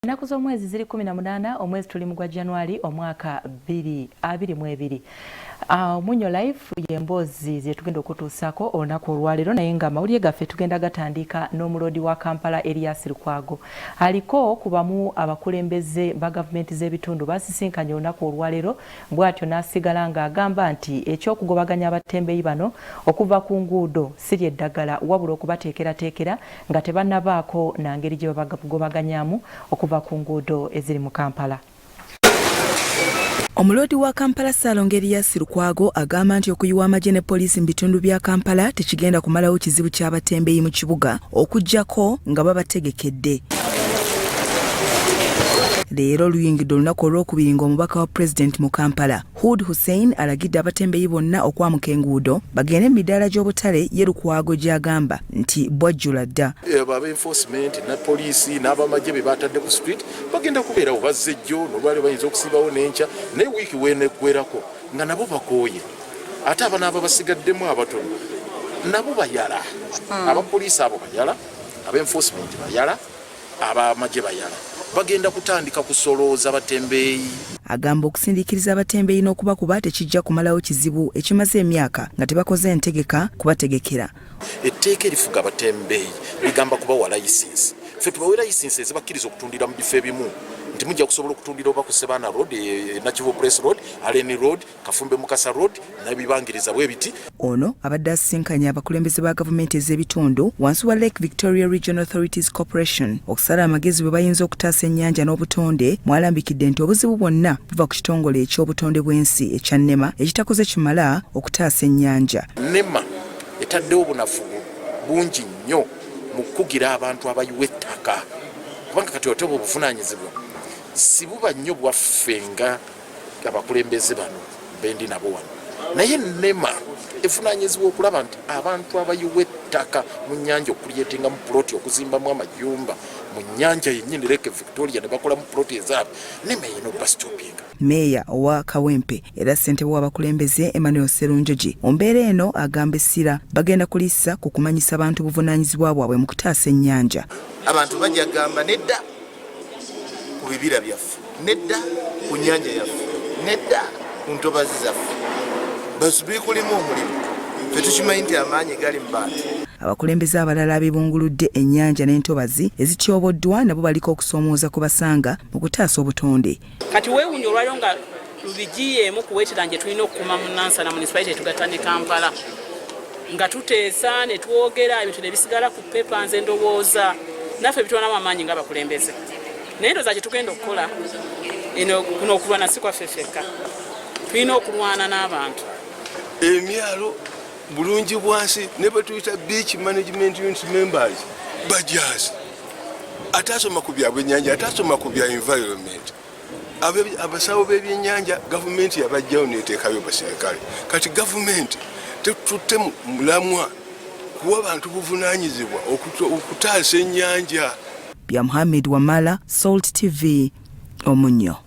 Ennaku z'omwezi ziri 18, omwezi tuli mu gwa January, omwaka 2022. Omunyo Life y'emboozi ze tugenda okutuusaako olunaku olwaleero, naye nga amawulire gaffe tugenda gatandika n'omuloodi wa Kampala Erias Lukwago aliko ku bamu abakulembeze ba gavumenti z'ebitundu basisinkanye olunaku olwaleero, bw'atyo n'asigala ng'agamba nti eky'okugobaganya abatembeyi bano okuva ku nguudo si lye ddagala, wabula okubateekerateekera nga tebannabaako na ngeri gye babagobaganyamu okuva ku nguudo eziri mu Kampala. Omuloodi wa Kampala Ssaalongo Erias Lukwago agamba nti okuyiwa amagye ne poliisi mu bitundu bya Kampala tekigenda kumalawo kizibu ky'abatembeeyi mu kibuga okuggyako nga babategekedde. Leero luyingidde olunaku olwokubiri ng'omubaka wa pulezidenti mu Kampala Hood Hussein alagidde abatembeyi bonna okwamuka enguudo bagende mu midaala gy'obutale ye Lukwago gy'agamba nti bwajjula dda. Abo aba enforcement ne poliisi n'abamagye be batadde ku street bagenda kubeerawo, bazze jjo n'olwaleero bayinza okusiibawo n'enkya, naye wiiki w'eneggwerako nga nabo bakooye, ate abanaaba basigaddemu abatono nabo bayala. Abapoliisi abo bayala, aba enforcement bayala, ab'amagye bayala, bagenda kutandika kusolooza batembeeyi. Agamba okusindiikiriza abatembeeyi n'okubakuba tekijja kumalawo kizibu ekimaze emyaka nga tebakoze ntegeka kubategekera. Etteeka erifuga abatembeeyi ligamba kubawa layisinsi. Ffe tubawe layisinsi ezibakkiriza okutundira mu bifo ebimu, nti mujja kusobola okutundira oba ku Sebaana Road, Nakivubo Press Road, Allen Road, Kafumbe Mukasa Road n'ebibangiriza bwe biti. Ono abadde asisinkanye abakulembeze ba gavumenti ez'ebitundu wansi wa Lake Victoria Regional Authorities Corporation okusala amagezi bwe bayinza okutaasa ennyanja n'obutonde, mw'alambikidde nti obuzibu bwonna buva ku kitongole eky'obutonde bw'ensi ekya NEMA ekitakoze kimala okutaasa ennyanja. NEMA etaddewo obunafu bungi nnyo mu kukugira abantu abayiwa ettaka, kubanga kati ote obuvunaanyizibwa sibuba nnyo bwaffe nga abakulembeze bano bendi nabo wano, naye NEMA evunaanyizibwa okulaba nti abantu abayiwa ettaka mu nnyanja okulyetingamu puloti, okuzimbamu amayumba mu nnyanja yennyini Lake Victoria ne bakolamu puloti ezaabwe, NEMA erina obastopinga. Meeya owa Kawempe era ssentebe w'abakulembeze Emmanuel Sserunjogi mu mbeera eno agamba essira bagenda kulissa ku kumanyisa bantu buvunaanyizibwa bwabwe mu kutaasa ennyanja. Abantu bajja kugamba nedda ku bibira byaffe, nedda ku nnyanja yaffe, nedda ku ntobazi zaffe, basubiikulimu omulimu. Ffe tukimanyi nti amaanyi gali mu bantu. Abakulembeze abalala abeebunguludde ennyanja n'entobazi ezityoboddwa nabo baliko okusoomooza kwe basanga mu kutaasa obutonde. Kati weewuunya olwaliro nga Lubigi y'emu ku wetland gye tulina okukuuma mu Nansana municipality etugatta ne Kampala, nga tuteesa ne twogera ebintu ne bisigala ku pepa. Nze ndowooza naffe bitwalamu amaanyi ng'abakulembeze, naye ndowooza kye tugenda okukola eno, kuno okulwana si kwaffe ffekka, tulina okulwana n'abantu. Emyalo bulungi bwansi ne bwe tuyita beach management unit members bajazi, ate asoma ku bya bwennyanja, ate asoma ku bya environment. Abasawo b'ebyennyanja gavumenti yabajjayo neteekayo basirikale. Kati gavumenti tetutte mulamwa kuwa bantu buvunaanyizibwa okutaasa ennyanja. Bya Muhammad Wamala, Salt TV, Omunyo.